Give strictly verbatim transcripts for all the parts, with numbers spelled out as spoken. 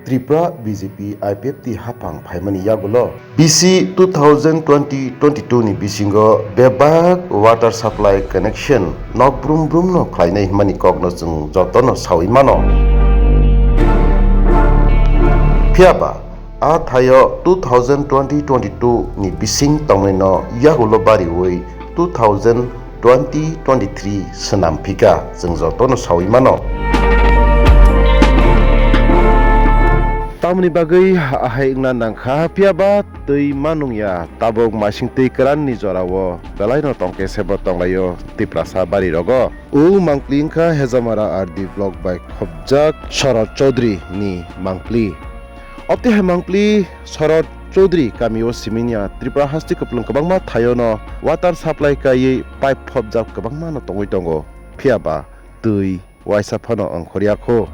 Tripura B J P I P F T haphang phaimani yagulo B C two thousand twenty twenty-two ni bisingo bebak water supply connection nok brum brum no khlainai hwnmani kokno chwng jotono sawi mano. Phiyaba a thaio two thousand twenty twenty-two ni bising tongnaino yagulo bariwi two thousand twenty twenty-three swnam phika chwng jotono sawi mano. Tamoni bagwi ahai wngna nangkha, phiyaba twi manungya tabuk masing twi kwran ni jorao belaino tongkhe sebo tonglaio Tiprasa bari rogo. O mangpli wngkha Hejamara R D block bai khobjak Sharad Chaudhary ni mangpli. Obtwi hai mangpli Sharad Chaudhary kamio siminya Tripura haste kwplwng kwbangma thaiono water supply kaiwi pipe phobjak kwbangma no tongwi tongo, phiyaba twi waisa phano ongkhorya kho.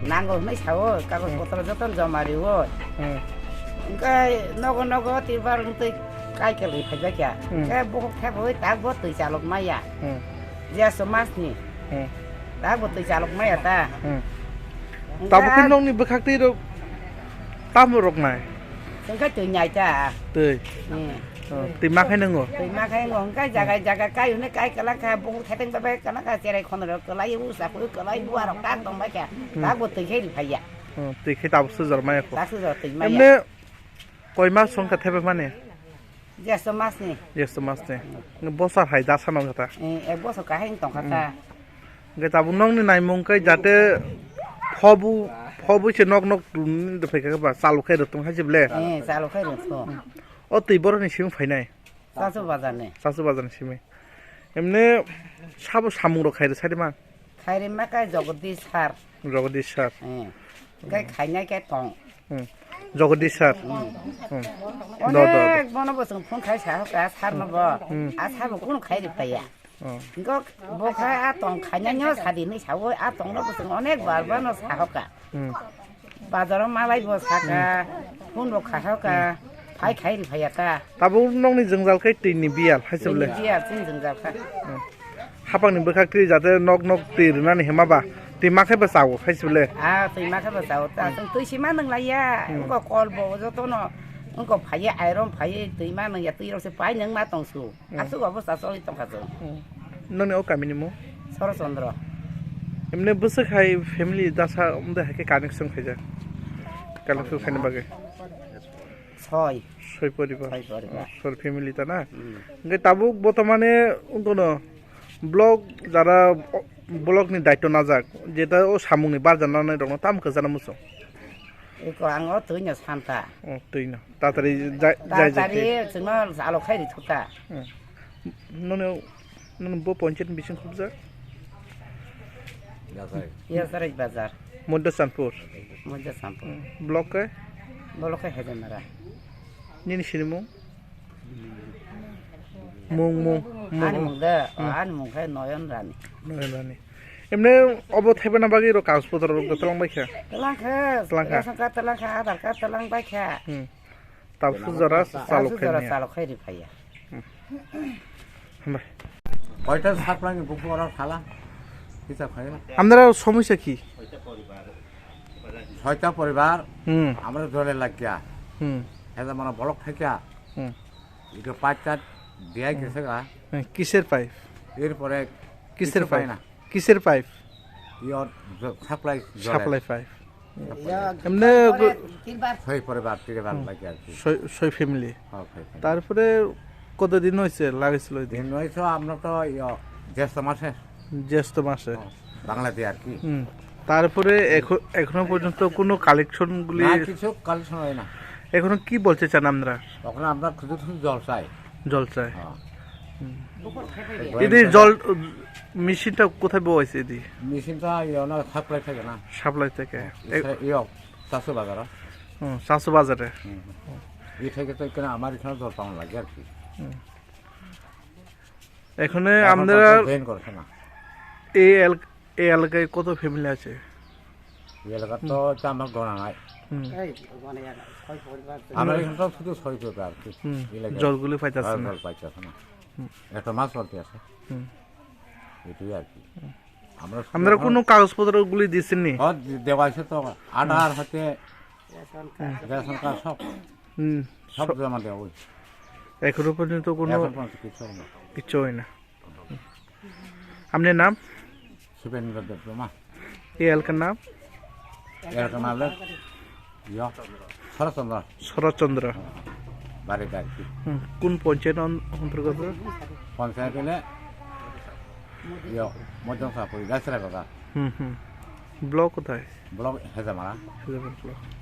Nango hwnwi sao, kagoj potro joto joma riwo. Hmm. Hwnkhe nogo nogo Tripura wngtwi kai kelwi phaijakya. Hmm. Hwnkhe bukhuk thepwi tak bo twi chalok maya. Hmm. Jeso masni. Hmm. Tak bo twi chalok maya ta. Hmm. Hwnkhe Tabuk khe nokni bwkhak twi rok tamo rok nai? Hwnkhe twi nai ta. Twi. Hmm. Oh, twi ma khai nwngo? Twi ma khai nwngo, hwnkhe jaga jaga kai hwnwi kai kwlak kha, bukhuk thetheng bai bai kwlak kha, cherai khonoi rok kwlai, usa khui kwlai, bua rok tak tong bai kha. Hmm. Tak bo twi khai ri phai ya. Hmm, twi khai tabuk sujor maya kho. Tak sujor twi maya. Emne koi mas song kha thepha mani? Jesto masni. Jesto masni. Bosor hai da sano kha ta. Eh, ek bosor kahai wng tong kha ta. Hmm. Hwnkhe tabuk nokni naimung khe jate phobu, phobu se nok nok tun de phai kha ba, chalu khai rwtong hai se ble. Eh, chalu khai rwtong. O twi borokni simi phainai? Chasu bazarni. Chasu bazarni simi. Emne sabo samung rok khairi sari ma? Khairi ma kai Jagadish sir. Jagadish sir. Eh. Kai khainai kai tong. Hmm. Jagadish sir. Hmm. Hmm. Do, do, do. Onek bono bo chwng phone khai sa hoka sir no bo. Hmm. A sir bo kunu khairi phaiya. Oh. Hwnkhe bo khe a tong khainai no sadi hinwi sawi a tong no bo chwng onek bar bar no sahoka. Hmm. Bazaro malai bo saka, hmm, phone bo khahoka, hmm, phai khai ri phaiya ta. Tabuk nokni jwngjal khe twi ni biyal hai se bwle. Twi ni biyal chini jwngjal kha. Hmm. Hapang ni bwkhak twi jate nok nok twi rwnani hima ba, twi ma khe ba chao hai se bwle. Ah, twi ma khe ba chao ta. Hmm. Chwng twi si ma nang laiya, hmm, wngkha kol bo joto no, wngkha phaiya iron phaiya twi ma nang ya twi rok se pai nang ma tong su. Hmm. Aswk obosta choli tongkha chwng. Hmm. Noni o kamini mung? Sorochondro. Emne bwswk hai family dasa omde hai khe connection khaijak? Connection khaina bagwi? Soi. Soi poribar. Soi poribar. Oh, soi family ta na? Hmm. Hwnkhe tabuk botomane wngkhono block jara o-, block ni daityo najak, jeta o samung ni barja nanai rokno tamo kwchana muchung? Eko ang o twi no santa. Oh, twi no. Tatari jai, jai, jai. Tatari chwngno alo khai ri thuta. Hmm. Nono, nono bo ponchayat ni bising khobjak? Yasarai. Yasarai bazar. Modda Sanpur. Modda Sanpur. Hmm. Block ke? Block ke Hejamara. Nini sinimung? Mung, mung, mung. Ani mung de, hmm, ani mung khe Noyon Rani. Noyon Rani. Emne obo thaibana bagwi rok kagoj potro rok twlang bai kha? Twlang kha. Twlang kha. Ration card twlang kha, Aadhaar card twlang bai kha. Hmm. Tabuk sujora chalok khaimya. Chalok khai ri phaiya. Hmm. Hambai. Koita saplai ni buku oro sala. Hisab khai na. Amdara somosya ki? Soita poribar. Hmm. Amra jole lagya. Hmm. Heda mana bolok thakya. Hmm. Ito pipe ta diya gese ga. Hmm. Kiser pipe? Erpore kiser pipe? Kiser pipe? Iyot supply jole. Supply pipe. Emne soi poribar, tiribar lagi ar ki. Soi, soi family. হ্যাঁ, ছয় family. তারপরে কতদিন হয়েছে লাগাইছিল ওই দিন? দিন হয়েছে আমরা তো ইয়ো, জ্যেষ্ঠ মাসে। জ্যেষ্ঠ মাসে। হ্যাঁ, বাংলাতে আর কি। হুম। তারপরে এখন, এখনো পর্যন্ত কোনো কালেকশন গুলি না, কিছু কালেকশন হয় না। এখনো কি বলতে চান আপনারা? এখন আমরা শুধু, শুধু জল চাই। জল চাই। হ্যাঁ। হুম। এই এদি জল, মেশিনটা কোথায় বওয়াইছে এদি? মেশিনটা ইয়ে, ওনার সাপ্লাই থেকে না। সাপ্লাই থেকে। হ্যাঁ, এ- ইসরা-, ইয়ে, চাষু বাজার। হুম, চাষু বাজারে। হুম। এই থেকে তো এখানে আমার এখানে জল পাওয়া লাগে আর কি। হুম। এখানে এখন আপনারা তো ড্রেন করছে না। এই এল-, এই এলাকায় কত ফ্যামিলি আছে? এই এলাকার তো হচ্ছে আমার গণনা নাই। হুম। আমার এখানে তো শুধু ছয় পরিবার আর কি। হুম। এই এলাকায় জলগুলি পাইতেছে না। জল পাইতেছে না। হুম। একটা মাছ চলতে আছে। হুম। এটাই আর কি। হুম। আমরা শুধু আপনারা এখন কোনো কাগজপত্র গুলি দিচ্ছেননি? হ্যাঁ, দে-, দেওয়া আছে তো। আধার হুম। হতে রেশন কার্ড সব, হুম, সব সব জমা দেওয়া হয়েছে। এখনো পর্যন্ত কোনো এখন পর্যন্ত কিছু হয়নি। কিচ্ছু হয় না। আপনার নাম? শুভেন্দ্র দেববর্মা। এই এলাকার নাম? এলাকার নাম হলো ইয়া, শরৎচন্দ্র। শরৎচন্দ্র। বাড়ি বাড়ি। হুম, কোন পঞ্চায়েত অন-, অন্তর্গত? পঞ্চায়েত হলে ইয়া, মধ্যম সাপুরি, গাছরা কথা। হুম, হুম। ব্লক কোথায়? ব্লক হেজামারা। হেজামারা ব্লক।